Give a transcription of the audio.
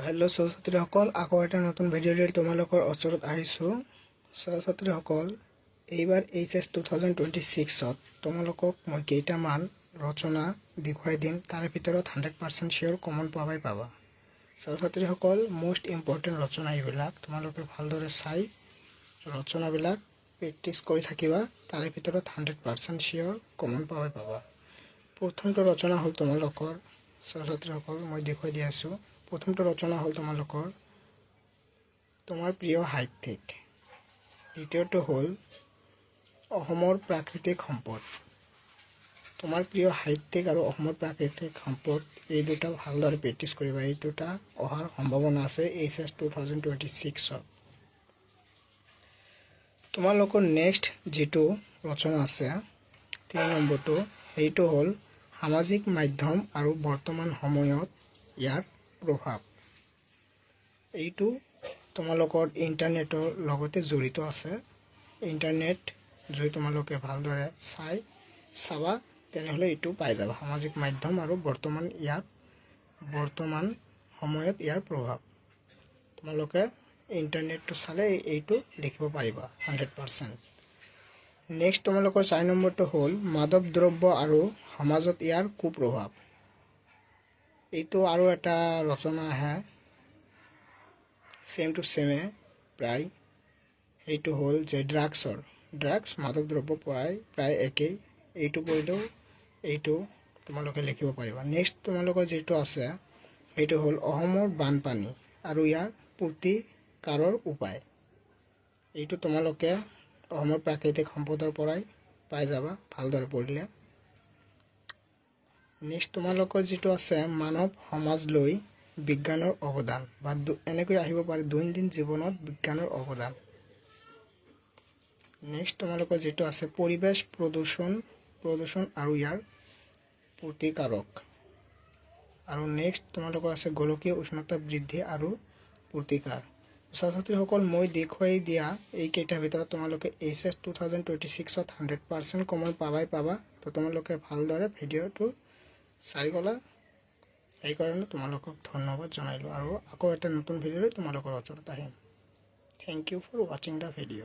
Hello' ছাত্ৰ ছাত্ৰীসকল, আকৌ এটা নতুন ভিডিঅ' লৈ তোমালোকৰ ওচৰত আহিছোঁ। ছাত্ৰ ছাত্ৰীসকল, এইবাৰ এইচ এছ 2026ত তোমালোকক মই কেইটামান ৰচনা দেখুৱাই দিম। তাৰে ভিতৰত 100% চিয়'ৰ কমন পাবাই পাবা। ছাত্ৰ ছাত্ৰীসকল, মষ্ট ইম্পৰ্টেণ্ট ৰচনা এইবিলাক। তোমালোকে ভালদৰে চাই ৰচনাবিলাক প্ৰেক্টিছ কৰি থাকিবা। তাৰে ভিতৰত 100% চিয়'ৰ কমন পাবাই পাবা। প্ৰথমটো ৰচনা হ'ল তোমালোকৰ, ছাত্ৰ ছাত্ৰীসকল, মই দেখুৱাই দি আছোঁ। প্ৰথমটো ৰচনা হ'ল তোমালোকৰ তোমাৰ প্ৰিয় সাহিত্যিক। দ্বিতীয়টো হ'ল অসমৰ প্ৰাকৃতিক সম্পদ। তোমাৰ প্ৰিয় সাহিত্যিক আৰু অসমৰ প্ৰাকৃতিক সম্পদ, এই দুটা ভালদৰে প্ৰেক্টিছ কৰিবা। এই দুটা অহাৰ সম্ভাৱনা আছে এইচ এছ 2026ত। তোমালোকৰ নেক্সট যিটো ৰচনা আছে, 3 নম্বৰটো, সেইটো হ'ল সামাজিক মাধ্যম আৰু বৰ্তমান সময়ত ইয়াৰ প্ৰভাৱ। এইটো তোমালোকৰ ইণ্টাৰনেটৰ লগতে জড়িত আছে। ইণ্টাৰনেট যদি তোমালোকে ভালদৰে চাবা, তেনেহ'লে এইটো পাই যাবা। সামাজিক মাধ্যম আৰু বৰ্তমান সময়ত ইয়াৰ প্ৰভাৱ, তোমালোকে ইণ্টাৰনেটটো চালে এইটো লিখিব পাৰিবা 100%। নেক্সট তোমালোকৰ 4 নম্বৰটো হ'ল মাদক দ্ৰব্য আৰু সমাজত ইয়াৰ কুপ্ৰভাৱ। এইটো আৰু এটা ৰচনা আহে, ছেম টু ছেমে প্ৰায়। সেইটো হ'ল যে ড্ৰাগছ, মাদক দ্ৰব্য, প্ৰায় প্ৰায় একেই। এইটো পঢ়িলেও এইটো তোমালোকে লিখিব পাৰিবা। নেক্সট তোমালোকৰ যিটো আছে, সেইটো হ'ল অসমৰ বানপানী আৰু ইয়াৰ প্ৰতিকাৰৰ উপায়। এইটো তোমালোকে অসমৰ প্ৰাকৃতিক সম্পদৰ পৰাই পাই যাবা ভালদৰে পঢ়িলে। নেক্সট তোমালোকৰ যিটো আছে, মানৱ সমাজলৈ বিজ্ঞানৰ অৱদান, বা এনেকৈ আহিব পাৰে, দৈনন্দিন জীৱনত বিজ্ঞানৰ অৱদান। নেক্সট তোমালোকৰ যিটো আছে, পৰিৱেশ প্ৰদূষণ আৰু ইয়াৰ প্ৰতিকাৰক। আৰু নেক্সট তোমালোকৰ আছে গোলকীয় উষ্ণতা বৃদ্ধি আৰু প্ৰতিকাৰ। ছাত্ৰ ছাত্ৰীসকল, মই দেখুৱাই দিয়া এইকেইটাৰ ভিতৰত তোমালোকে এইচ এছ 2026ত 100% কমন পাবাই পাবা। তো তোমালোকে ভালদৰে ভিডিঅ'টো চাই গ'লা, সেইকাৰণে তোমালোকক ধন্যবাদ জনাইলোঁ আৰু আকৌ এটা নতুন ভিডিঅ'লৈ তোমালোকৰ ওচৰত আহিম। Thank you for watching the video.